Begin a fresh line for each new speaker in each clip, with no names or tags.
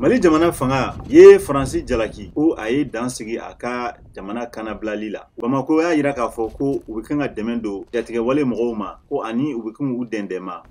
Mali jamana fanga ye Faransi jalaki ko a ye dan sigi a ka jamana kanabilali la. Bamakɔ y'a jira k'a fɔ ko u bɛ kan ka dɛmɛ don jatigɛwale mɔgɔw ma, ko ani u bɛ kan k'u dɛndɛma.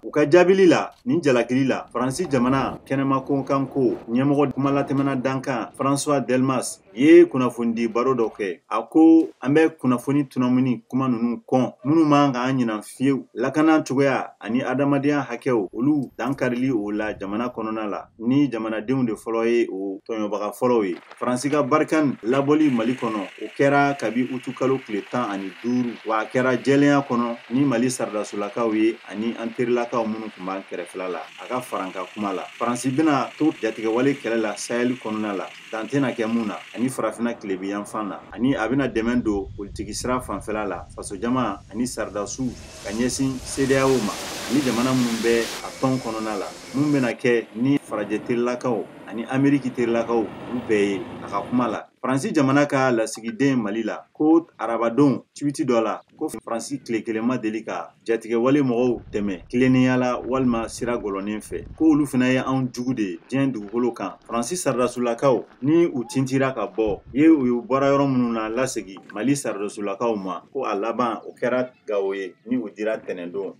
U ka jaabili la nin jalakili la, Faransi jamana kɛnɛma kokanko ɲɛmɔgɔ kumalatɛmɛna dankan François Delmas ye kunnafonidi baro dɔ kɛ. A ko an bɛ kunnafoni tɔnɔmini kuma ninnu kɔn minnu man k'an ɲinan fiyewu, lakana cogoya ani adamadenya hakɛw olu dankarili o la jamana kɔnɔna la, ni jamanadenw de fɔlɔ ye o tɔɲɔbaga fɔlɔw ye. Faransi ka Barkhane labɔli Mali kɔnɔ, o kɛra kabi utukalo tile 15, wa a kɛra jɛlenya kɔnɔ ni Mali saradasolakaw ye ani an terilakaw minnu tun b'an kɛrɛfɛla la. A ka faranka kuma la, Faransi bɛna to jatigɛwale kɛlɛ la Sahel kɔnɔna la, dan tɛna kɛ mun na, ani farafinna tilebin yanfan na, ani a bɛna dɛmɛ don politiki sira fanfɛla la fasojama ani saradasiw ka ɲɛsin CEDEAO ma ani jamana minnu bɛ a tɔn kɔnɔna la, mun bɛna kɛ ni farajɛ terilakaw ani Ameriki terilakaw olu bɛɛ ye. A ka kuma la, Faransi jamana ka lasigiden Mali la ko arabadon tweet dɔ la ko Faransi tile kelen ma deli ka jatigɛwale mɔgɔw dɛmɛ tilennenya la walima sira gɔlɔnen fɛ, ko olu fana ye anw jugu de ye diɲɛ dugukolo kan. Faransi saradasolakaw ni u tintira ka bɔ ye u bɔra yɔrɔ minnu na lasegin Mali saradasolakaw ma, ko a laban o kɛra Gawo ye ni u dira tɛnɛndon.